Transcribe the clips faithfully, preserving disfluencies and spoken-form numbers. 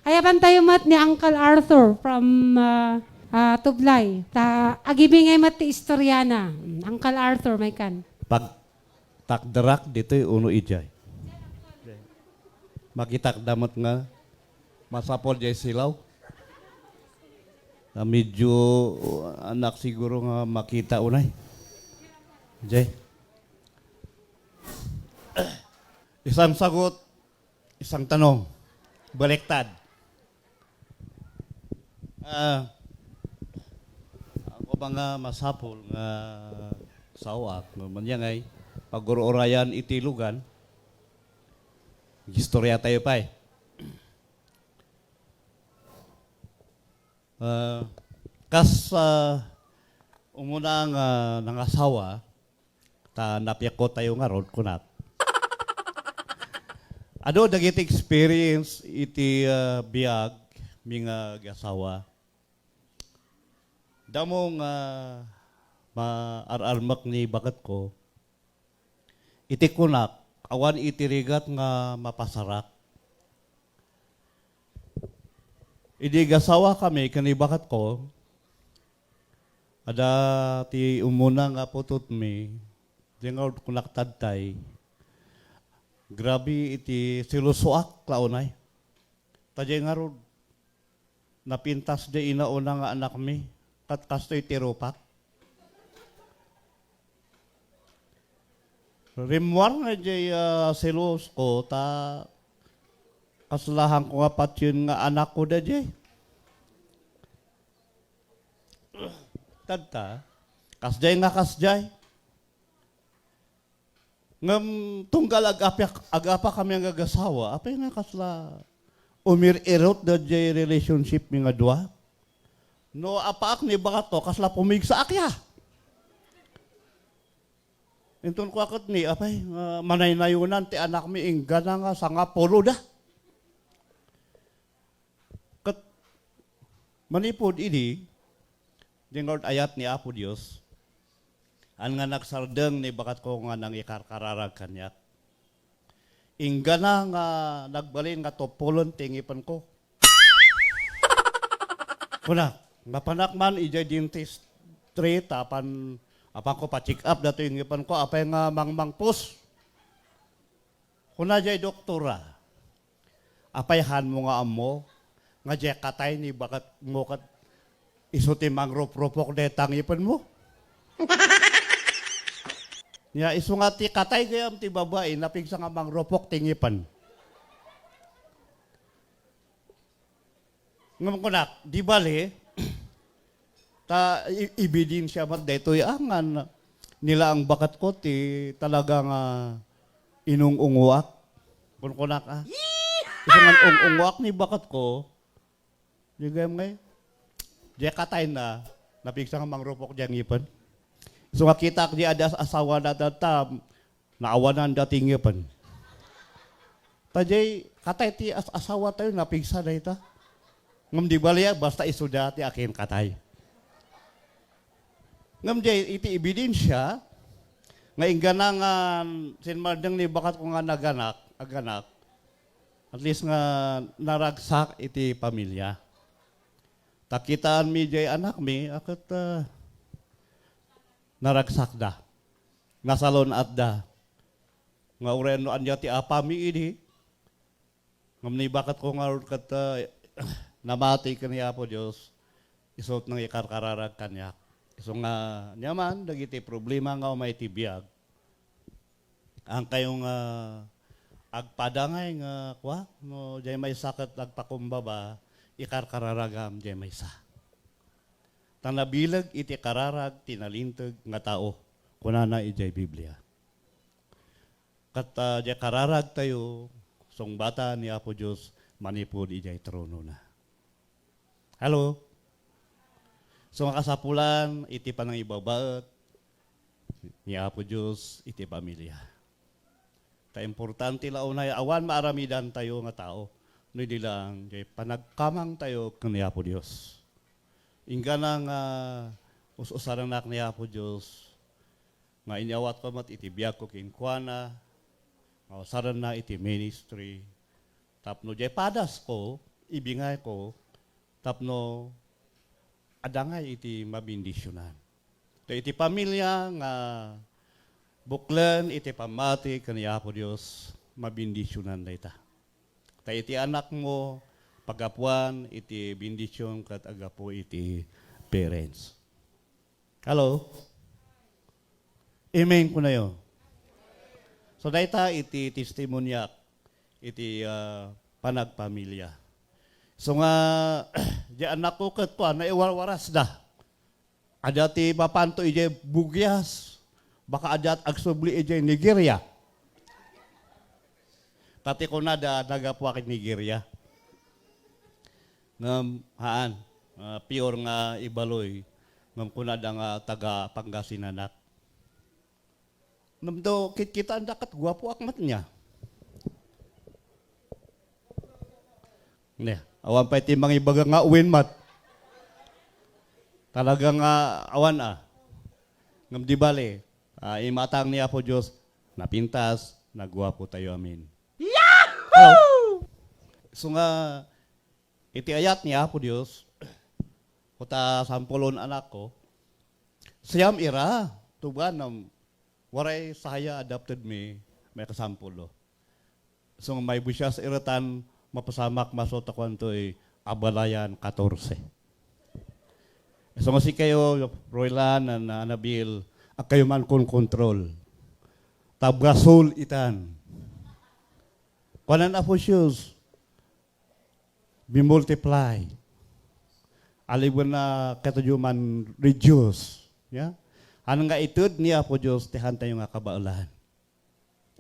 Ayabantayo met ni Uncle Arthur from, ah, ah, Tublay. Ta, agibingay met ti istoriana. Mm, Uncle Arthur, maikan. Pagtakderak ditoy uno idiay. Makitak da met nga masapul diay silaw. Ah, medyo, uh, anak siguro nga makita unay. Jay. Isang sagot, isang tanong. Baliktad. Ah, ako ba nga masapul nga saoak, no, manyangay, pagururayan iti lugan, istorya tayo pa eh. Ah, kas, ah, umuna nga nangasawa, ta napiakko tayo ngarud, kunak. Adu dagiti experience iti, ah, biag mi nga agasawa. Damo nga maar-armek ni baketko. Iti kunak, awan iti rigat nga mapasarak. Idi agasawakami ken ni baketko, adda ti umuna nga putotmi, diay ngarud kunak tadtay, grabe iti selosoak la unay. Ta diay ngarud, napintas diay inauna nga anakmi, ket kastoy ti rupak. Rimmuar nga diay, ah, selosko, ta kaslahanko nga patien nga anakko daydiay. Tadta, kasdiay nga kasdiay. Ngem tunggal agapiak-, agapakami nga agasawa, apay nga kasla umir-irot daydiay relationship mi nga dua? No apaak ni baketko, kasla pumigsaak ya. Inton kua ket ni, apay, nga manaynayonan ti anakmi inggana nga sangapulo da. Ket manipud idi, diay ngarud ayat ni Apo Dios, haan nga nagsardeng ni baketko nga nangikarkararag kaniak. Inggana nga nagbalin nga tupolen ti ngipenko. Kuna, mapanak man idiay dentistry, ta apan, apanko pa-check up datoy ngipenko, apay nga mangmangpos. Kuna diay doktora, "Apay, haanmo nga ammo nga diay katay ni baketmo ket isu ti mangruprupok dayta ngipenmo?" Nia, isu nga ti katay gayam ti babai, napigsa nga mangrupok ti ngipen. Ngem kunak, di bale, ta i-, ebidensia met daytoy, ah, nga n-, nilaang baketko ti talaga nga inung-unguak. Kunkunak, ah. Isu nga ung-unguak ni baketko, di gayam ngay, di katay na, napigsa nga mangrupok di ngipen. Isu nga kitaak di adas-, asawa na ta, naawanan dati ngipen. Ta diay, katay ti as-, asawa tayo, napigsa dayta. Ngem di bale, basta isu da ti akin katay. Ngem diay, iti ebidensia, nga inggana nga sinmardeng ni baketko nga naganak, aganak, at least nga naragsak iti pamilya. Ta kitaenmi diay anakmi, a ket, ah, naragsakda. Nasalun-atda. Nga uray no ania ti apami idi, ngem ni baketko ngarud ket, ah, namati ken ni Apo Dios, isu ti nangikarkararag kaniak. Isu nga, ania man, dagiti problema nga umay ti biag, haankayo nga agpadangay nga, kua, no diay maysa ket agpakumbaba, ikarkararagam diay maysa. Ta nabileg iti kararag ti nalinteg nga tao, kunana idiay Biblia. Ket, ah, diay kararagtayo, sungbatan ni Apo Dios manipud idiay tronona. Hello? So, nga kasapulan iti panangibabaet ni Apo Dios iti pamilya. Ta importante la unay, awan maaramidantayo nga tao no idi laeng diay panagkamangtayo ken ni Apo Dios. Inggana nga us-usaranak ni Apo Dios, nga inyawatko met iti biagko kenkuana, nga usaranna iti ministry. Tapno diay padasko, ibingayko tapno adda ngay iti mabendisionan. Ta iti pamilia nga buklen iti pammati ken ni Apo Dios, mabendisionan dayta. Ta iti anakmo, paggapuan iti bendision ket aggapu iti parents. Hello? Amen kunayo. So, dayta iti testimoniak iti, ah, panagpamilia. So nga, di anakko ket kua, naiwarwarasda. Adda ti mapanto idiay Bugias, baka adda agsubli idiay Nigeria. Ta ti kunada, naggapuak iti Nigeria. Ngem, haan, ah, pior nga ibaloy. Ngem kunada nga taga Pangasinan ak. Ngem do, kitkitaanda ket guapoak met nia. Ne, awan pay ti mangibaga nga uwin met. Talaga nga awan a. Ngem di bale, ah, imatang ni Apo Dios, napintas, nagguapo tayo. Amen. Yahoo! So nga, iti ayat ni Apo Dios, kuta sampulon anakko, siam ira, tubanam, waray saya adopted mi, maikasampulo. So, may busias iratan, mapasamak maso ta kuantoy, abalayan katorse. So, nga sikayo, Roylan, An-, Annabel, agkayo man kon kontrol. Tabgasol itan. Kuanan Apo Dios, bimultiply. Aliwen na katayo man reduce. Ya? Ano nga ited ni Apo Dios, ti hantayo nga kabaelan.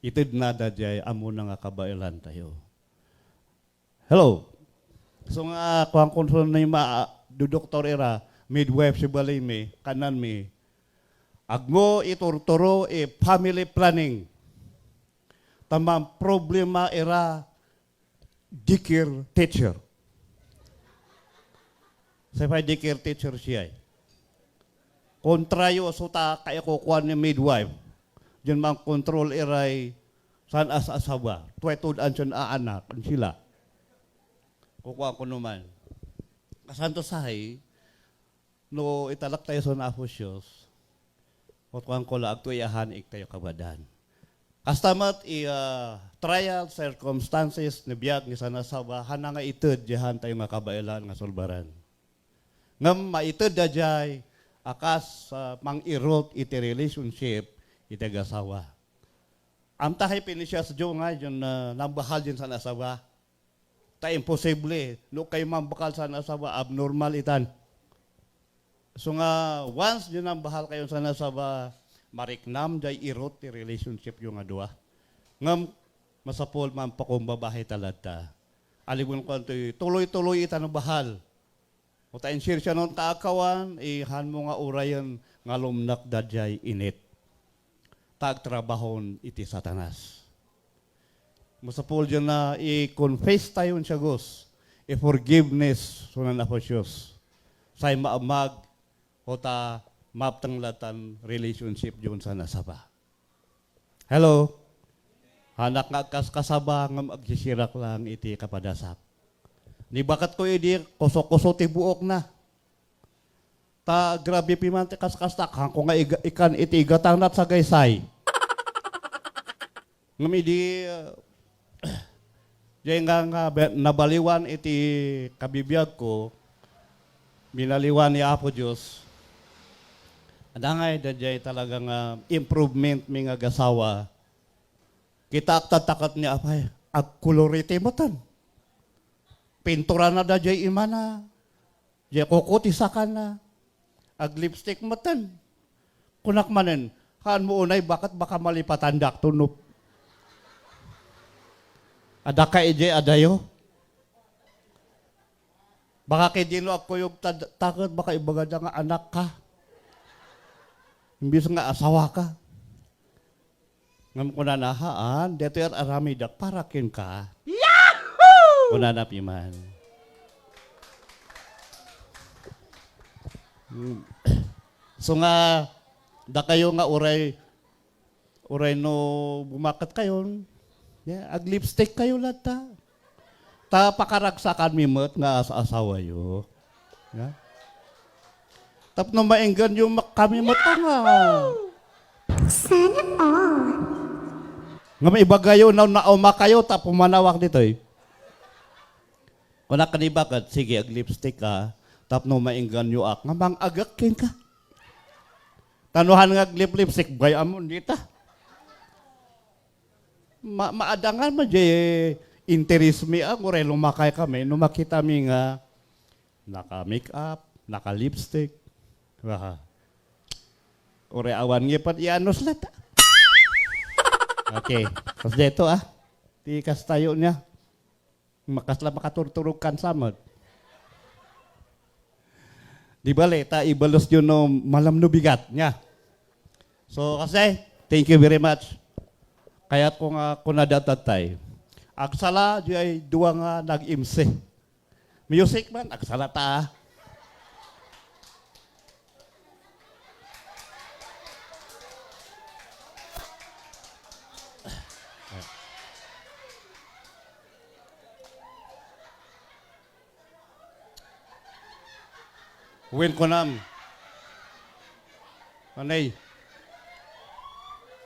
Ited na daydiay, amo na nga kabaelan tayo. Hello. So nga, kuan konsul ni ma, do doktor ira, midwife si balimi, kanan mi, agmo iturturo i family planning. Tamang problema ira, daycare teacher. Sa pay daycare teacher siya, eh. Kontrayo, so ta, kaya kukuan ni midwife. Diyan man control iray, saan as asawa. Tuway tud-an siya a anak, an sila. Kukuan ko naman. Kasanto sahi, no italak tayo sa Apo Dios, kukuan ko la, agtuyahan, iktayo kabadan. Kasta met i, ah, trial, circumstances, ni biag ni sanasawa, hana nga ited, dihan tayo nga kabaelan nga sulbaran. Ngem maited daydiay, a kas, ah, mang-erode iti relationship, iti agasawa. Amta kay pinisias jo nga, yun, ah, nambahal din sanasawa. Ta imposible, no kayo mambakal sanasawa, abnormal itan. So nga, once di nambahal kayo sanasawa, mariknam, jay erode ti relationship yo nga dua. Ngem, masapul man pakumbaba ita latta. Aliwen kuanto, tuloy-tuloy ita no bahal. O ta insertion on kaakawan, ihanmo nga urayen nga lumnak daydiay init. Ta agtrabahon iti Satanas. Masapul diyan na i-confess tayo nga siya, Gus. I-forgiveness, sunan Apo Dios. Say maamag, o ta mapteng latan relationship diyon sa nasaba. Hello? Anak nga agkaskasaba, ngem agsisirak lang iti kapadasak. Ni baket ko idi, kuso-kuso ti buok na. Ta grabe piman ti kaskasta, kanko nga iga-, ikan iti igatang na sagaysay. Ngem idi, uh, diay nga, nga be-, nabaliwan iti kabibiag ko, binaliwan ni Apo Dios. Adda ngay, daydiay talaga nga improvement mi nga agasawa. Kitaak tattaket ni apay, agkolorete metten. Pinturana daydiay imana. Diay kuko ti sakana. Ag-lipstick metten. Kunak manen, "Haan mo unay, baket baka malipatandak to no adda ka idiay adayo." Baka ket dino agkuyog tad-, taket, baka ibagada nga anak ka. Imbis nga asawa ka. Ngem kunana, "Haan, detoy ar-aramidak para kenka." Yahoo! Kunana piman. Mm. So nga, dakayo nga uray, uray no bumaket kayon, ya, ag-lipstick kayo latta. Ta pakaragsakanmi met nga as-asawayo. Ya? Tapno maingganyo mak-, kami met nga. Sana all. Nga maibagayo na naumakayo ta pumanawak ditoy. Kunak ni bakit, sige, ag-lipstick ka, tapno maingganyo ak, nga mang-agak kenka. Tanuhan nga ag-lip-lipstick, bay amon dita. Ma-, maadangan mo, jay interes mi, ah, uray lumakay kami, no makita mi nga naka-make up, naka-lipstick. Aha. Uray awan nga pat ianus lata. Okay. Kas deto, ah. Ti kas tayo niya. Makasla makaturturog kan samot. Di bale, ta ibalos yun no malam no bigat niya. So, kasi, thank you very much. Kayat ko nga kunada tatay. Agsala, di ay dua nga nag-imsi. Music man, agsala ta. Wen kunam. Anay.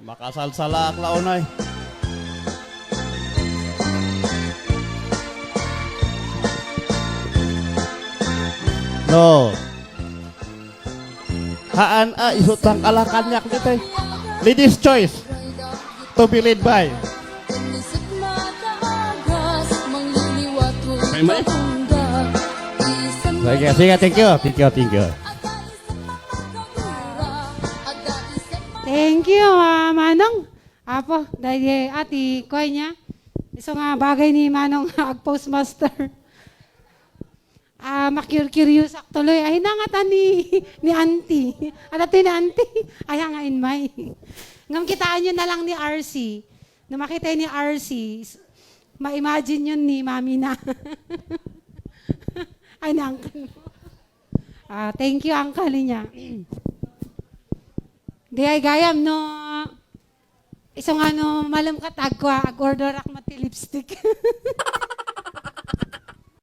Makasalsalaak la unay. No. Haan a, isu tangkala kaniak ditoy. Ladies choice. To be led by. May, may. Sige, sige, thank you, thank you, thank you. Thank you, ah, Manong. Apo, dahil, eh, ati, kuya niya. Isu nga bagay ni Manong ag-postmaster. Ah, makir-curious ak tuloy. Ay, nangata ni, ni auntie. Ano to ni auntie? Ay, nga inmay. Ngam kitaan nyo na lang ni R C. No makita ni R C, s-, ma-imagine yun ni mami na. Ay, ni uncle mo. Ah, thank you, uncle niya. Di ay gayam, no? Isu nga no, malem kat agkua, ag-order ak met ti lipstick.